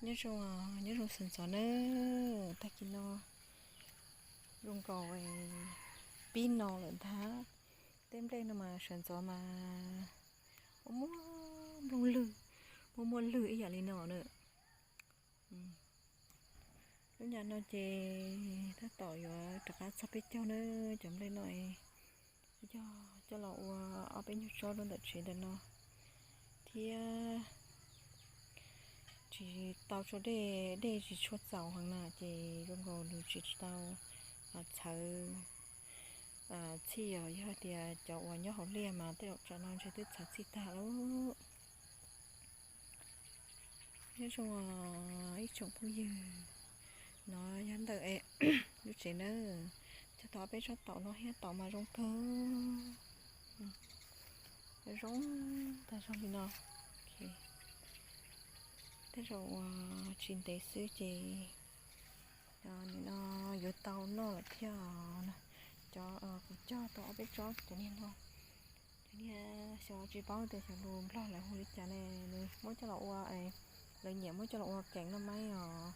Nyob zoo, nyob zoo sawv ntxov nawb. Tag kis no zoo nkaus pib no lawm ntag. Tej nplej no mas sawv ntxov mas muaj muaj nplooj lwg, muaj muaj lwg ib yam li no na. Lub nyam no ces tab tom yuav rov qab txog peb caug na. Cov nplej no yog coj los ua ob peb nyuag tsob rau ntawm tsev ntawm no thiab. Tsis tau tso dej, dej tsis tshua txaus heev na ces zoo nkaus nws tsis tau txhawv txhij os. Yog tias cov uas nyob hauv liaj mas tej zaum tsam no ntshe twb txhawv txhij tag lauj. Nyob zoo ib tsoom phooj ywg, no yog ntawm lub tsev na. Cog tau ob peb tsob taum no thiab, taum mas zoo kawg, zoo tag zog li no. Tej zaum uas tsis ntev xwb ces nim no yuav tau noj lawm thiab. Cov kuv cog tau ob peb tsob cov niag no, cov niag xyov tsis paub tias xyov lus Nplog lawv hu li cas ne, nws muab coj los ua, lawv nyiam muab coj los ua keem noj maib os,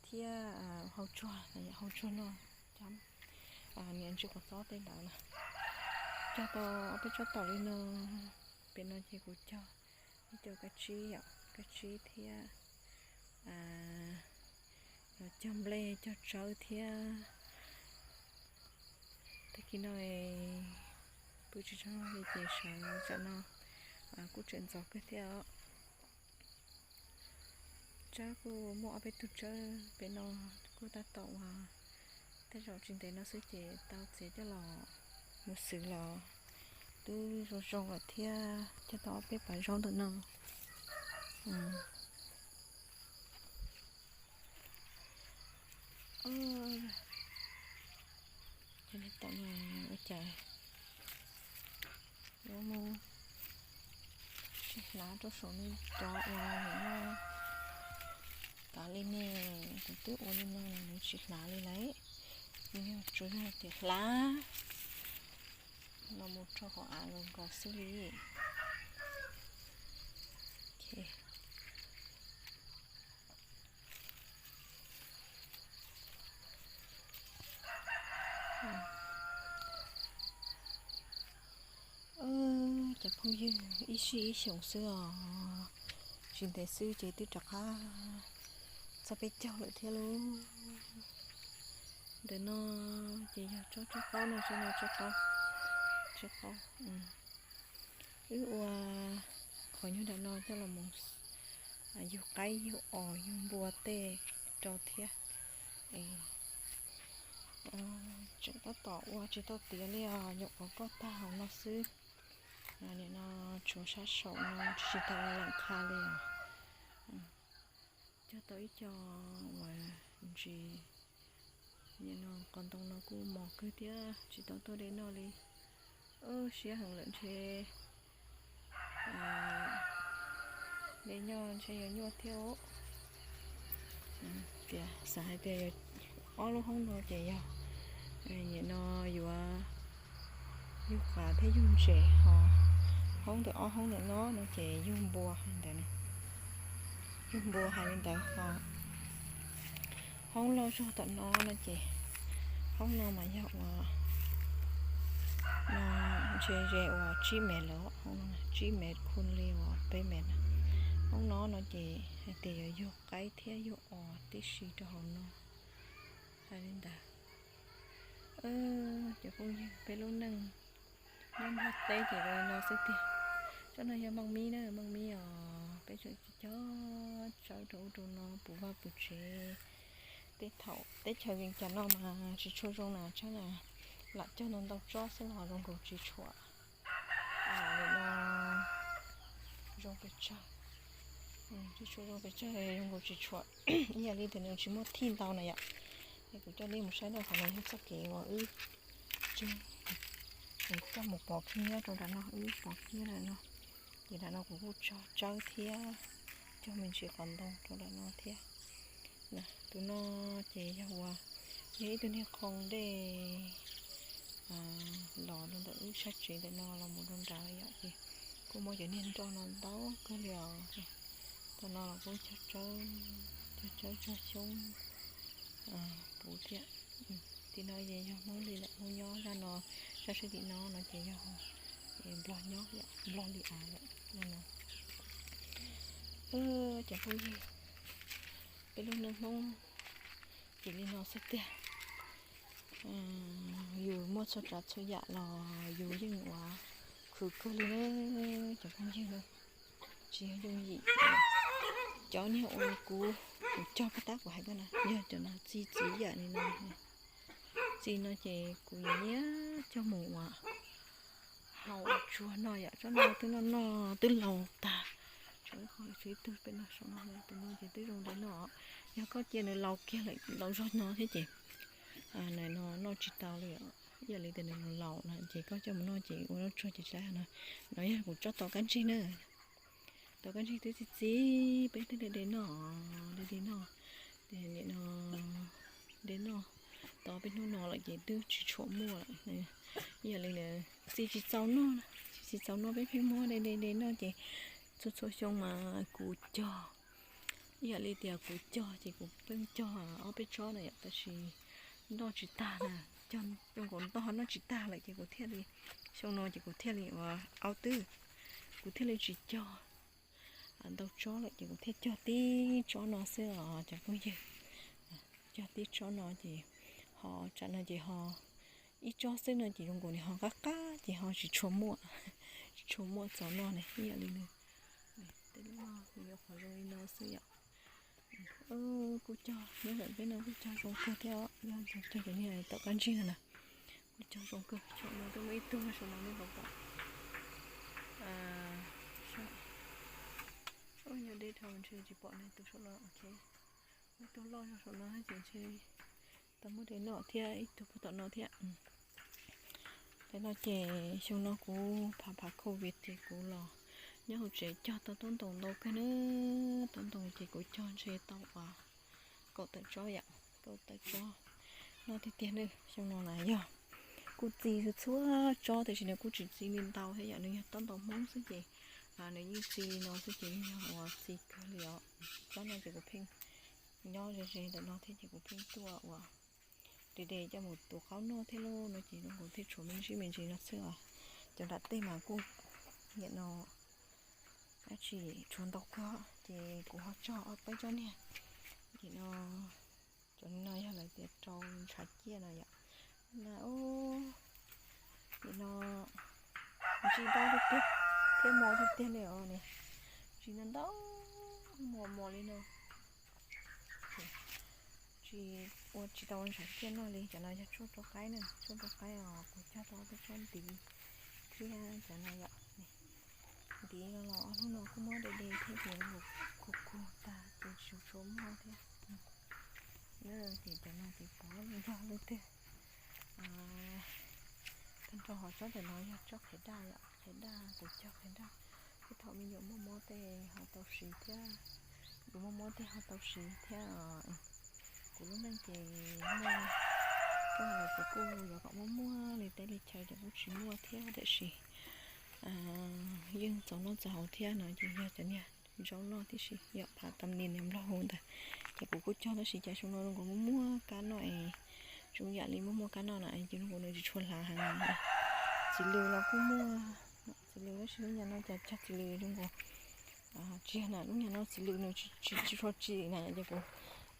thiab hau tsuag, hau tsuag noj, cov niag ntsis quav txob tej ntawd na. Cog tau ob peb tsob taum li no. Pem no ces kuv cog ib co kab tsib, kab tsib thiab cog nplej cog tsawb thiab. Tag kis no pw tsis tshua li ces sawv tsam no kuj tseem ntxov kawg thiab os. Tsawb kuj muaj ob peb tug tsawb pem no kuj tab tom uas tej zaum tsis ntev no xwb ces tau txiav coj los mus xwb los twb zoo zoo lawm thiab. Cog tau ob peb pas zaub ntawm no. Cov niag taum no ua cas yuav mus tsis hlav rau saum no, cov uas nim no kav li ne, kuv twb ua li no los nws tsis hlav li lauj. Nws yog tsuas yog tias hlav los mus rau hauv av nkaus nkaus xwb li. Cov phooj ywg, ib sij ib xyoos xwb os, tsis ntev xwb ces twb rov qab txog peb caug lawm thiab lauj. Ntawm no ces yog tsob tsib qaub no, tsob no tsib qaub, tsib qaub. Wb ua qhov nyuag nram no coj los mus yug qaib yug os yug npua tej rau thiab. Tseem tab tom ua tsis tau tiav li os, nyuam qhuav poj tag hauv no xwb. Nim no tshuav sab saum no tsis tau ua lam qha li os. Cog tau ib co uas ntsis, nim no qos ntoo no kuj mos kawg thiab tsis tau tuaj de noj li. Siab heev lawm ntshe de noj ntshe yuav nyuaj thiab. Tias xav hais tias ob lub hoob no ces yog nim no yuav yug qav thiab yug ntses ho, hoob ntawm ob hoob ntawm no no ces yug npua hais ntawd, yug npua hais li ntawd ho. Hoob loj zog tom no no ces hoob no mas yog uas ntshe ze uas tsib mev lawm, hoob no tsib mev khu li uas peb mev na. Hoob no no ces hais tias yuav yug qaib thiab yug os tib si rau hauv no hais li ntawd. Cov phooj ywg, peb lub neej nyob Nplog teb ces zoo li no xwb tiag. Tsob no yog mooj mib na, mooj mib os, peb tseem cog tsawb rau ub rau no puv vaj puv tsev. Tej thaum teb chaws Vias Cas no mas tsis tshua zoo na, tsam lam cog ntau ntau tsob xwb los zoo nkaus tsis tshua zoo pes tsawg, tsis tshua zoo pes tsawg, zoo nkaus tsis tshua, ib yam li tias nws tsis muaj thij ntau na yom. Es kuv coj nej mus saib na, qhov no yog txoj kev uas wb tseg, coj mus pov khib nyob rau nram no, wb pov khib nram no. Ces nram no kuv kuj tso tsawb thiab cog me ntsis qos ntoo rau nram no thiab. Tus no ces yog uas yog ib tug niag qhoo dej los rau ntawm wb sab tsev ntawm no los mus rau nrad yom, ces kuj muaj cov niag nroj no ntau kawg li os. Tom no los kuj cog tsawb, cog tsawb cog xyoob puv thiab. Tim no ces yog Hmoob li lawm, Hmoob nyob zaj no, zaj sab tim no no ces yog Nplog nyob, Nplog li av lawm no. Cov phooj ywg, peb lub neej Hmoob ces li no xwb tiag. Yus muaj txhua tsav txhua yam los yus yeej ua khwv kawg li na cov phooj ywg na. Tsis yog yooj yim. Cov niag uas kuv, kuv cog paj tab kuv hais koj na, yog cov no txi txiv yam li no. Txi no ces kuv yuav nyiam coj mus ua hau ua tsuag no yom. Tsob no twb noj noj twb laus tag. Tshuav ib qho, tshuav ib tug pem no saum no, tus no ces twb zoo li no. Yog koj cia nws laus kiag lawm, laus zog no thiab ces nws no noj tsis tau li os. Ib yam li tias nws laus no ces koj coj mus noj ces ua noj tsuag ces tsis tau no. No yog kuv tsob tau kab ntsig na. Tau kab ntsig twb txi txiv, peb twb de de noj, de de noj. Nim no de noj tau peb hnub no lawm ces twb tsis tshua muaj lawm. Ib yam li txi tsis txaus noj, txi tsis txaus noj peb pheej muab de de de noj ces txhua txhua xyoo mas kuv cog, ib yam li tias kuv cog ces kuv pheej cog ob peb tsob na yom, tab sis noj tsis tag na. Cog zoo nkaus ntau noj tsis tag lawm ces kuv thiaj li, xyoo no ces kuv thiaj li ua au twb, kuv thiaj li tsis cog ntau tsob lawm ces kuv thiaj cog tib tsob no xwb os cov phooj ywg. Cog tib tsob no ces ho tsam no ces ho ib tsob xwb no ces zoo nkaus li ho qab qab ces ho tsis tshua muaj, tsis tshua muaj txaus noj ne. Ib yam li nws, tej lub no kuv yuav qhov zoo li no xwb yom. Kuj cog nyob ntawm peb no kuj cog zoo kawg thiab os, yog cog cov niag tau kab ntsig no na. Kuj cog zoo kawg, saum no twb muaj ib tug, saum no nej puas pom? Yog deb dhau ntshe tsis pom ne, tus saum no ok. Muaj ib tug loj zog saum no ces ntshe tau muab de noj thiab ib tug puag tom no thiab. Tam no ces xyoo no kuv phav phav covid ces kuv los nyob hauv tsev cog tau taub ntoos ntau kawg na. Taub ntoos ces kuv cog ntshe tau uas kaum tawm tsob yom, kaum tawm tsob. Noj tiag tiag na, xyoo no na yog kuj txi txhua tsob tiam sis nws kuj tsis txi li ntau thiab yom, nws yog taub ntoos Hmoob xwb ces nws yeej txi li no xwb ces yeej yog uas txi kawg li os. Tsob no ces kuv pheej nyob ze ze ntawm no thiab ces kuv pheej tuaj ua de de coj mus tuav qaub noj thiab lauj no ces zoo nkaus thiaj tshuav me ntsis me ntsis no xwb os. Cov nram tej mas kuj nim no dab tsi tshuav ntau kawg ces kuv ho tso ob peb tsob niag. Nim no cov no yog lawv tias rau ntshav ciaj no yom. Na, nim no ntsis ntau tiag tiag thiab mos tiag tiag li os ne. Ntsis ntau ntau mos mos li no. Tsis ua tsis tau ntshav ciaj noj li. Cov no yog tshuaj rau qaib na, tshuaj rau qaib os, kuv cog tau peb tsob ntiv thiab cov no yom. Ntiv no los ob hnub no kuj muab de de thiab ces kuj kug tag ces tsis tshua muaj thiab. Ces cov no ces pov lwj zog lwj twg. Tag nrho ho tsob ntawm no yog tsob qhiav daj yom, qhiav daj kuv cog qhiav daj. Tej thaum me nyuam muaj mob tej ho tau siv thiab, yus muaj mob tej ho tau siv thiab. Kuv lub neej ces muaj, kuv kuj yuav kom muaj muaj li teb li chaw ces kuj tsis muaj thiab tab sis yeej txaus noj txaus haus thiab no ces yog cov niag zaub noj tib si yom, phav tam nim niam nplog hu ntawd. Ces kuv kuj cog tab sis cas xyoo no zoo nkaus muaj muaj kab noj es, zoo yam li muaj muaj kab noj na ces zoo nkaus nws tsis tshua hlav heev. Txiv lws los kuj muaj, txiv lws tab sis lub nyuag no cas cog txiv lws zoo nkaus tsis yog na, lub nyuag no txiv lws nws tsis tshua tsim na ces kuv,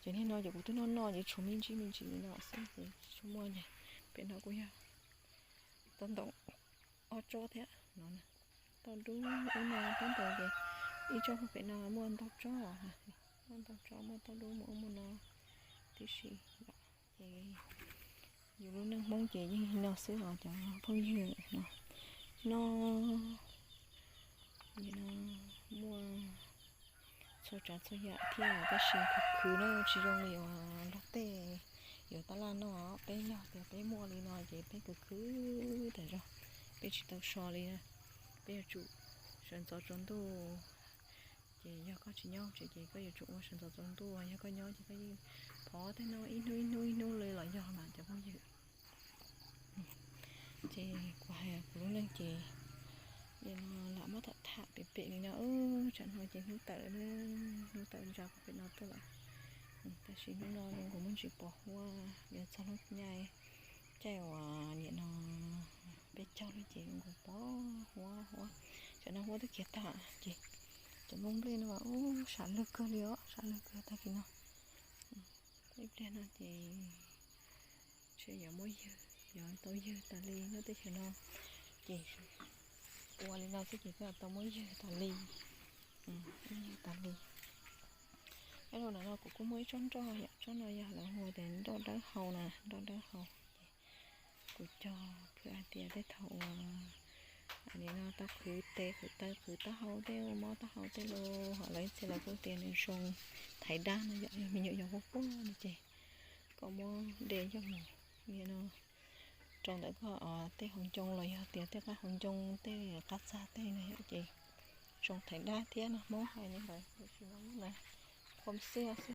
ces niag no ces kuv twb noj noj ces tshuav me ntsis me ntsis li no xwb ces tsis tshua muaj ces pem no kuj yog taub ntoos ob tsob thiab no. Taub dub ub no taub ntoos ces ib tsob puag pem no muaj ntau tsob, muaj ntau tsob, muaj taub dub muaj ub muaj no tib si. Ces yus lub neej Hmoob ces yeej li no xwb os cov phooj ywg no. No, no muaj txhua tsav txhua yam thiab tab sis khwv khwv na, tsis zoo li uas Nplog tej yuav tab laj noj. Peb yog tias peb muaj li no ces peb khwv khwv tas zog, peb tsis tau so li na. Peb yuav tsum sawv ntxov tsaus ntuj, ces yog koj tsis nyob tsev ces koj yuav tsum ua sawv ntxov tsaus ntuj, yog koj nyob ces koj yeej phov tej no ib hnub ib hnub ib hnub li los yog mas cov phooj ywg. Ces kuv hais kuv lub neej ces Ces no lam muab tham tham pem pem li no, tsam no ces hnub tawm, hnub tawm ntsa pem no tuaj lawm. Tab sis hnub no zoo nkaus muaj ntsis pos huab, yuav txog hnub nyoog caij uas nim no peb caug lawm ces zoo nkaus pos huab huab. Tsam no huab twb khiav tag ces cov nplooj nplej no mas ub sam lwg kawg li os, sam lwg kawg tag kis no. Ib pliag no ces ntshe yuav muab ywg, yuav tau ywg tas li lub teb chaws no. Ces ua li no xwb ces twb tau muab ywg tas li, muab ywg tas li. Ib lub no kuv kuj muaj ib tsob nroj yom, tsob no yog lawv hu tias nroj dawb hau na, nroj dawb hau. Ces kuv cog phwj hais tias tej thaum uas nim no tau qhwv tes qhwv taw qhwv taub hau tej, mob taub hau tej los ho lawv ib txhia lawv kuj tias nws zoo thaiv dab no yom, yog me nyuam yaus quaj quaj no ces koj muab de coj mus nim no rau ntawm koj tej hauv ncoo los yog tias tej qab hauv ncoo tej qab txag tej na yom, ces zoo thaiv dab thiab no, Hmoob hais li ntawd. Tam sim no muab na qhuam xiab xwb.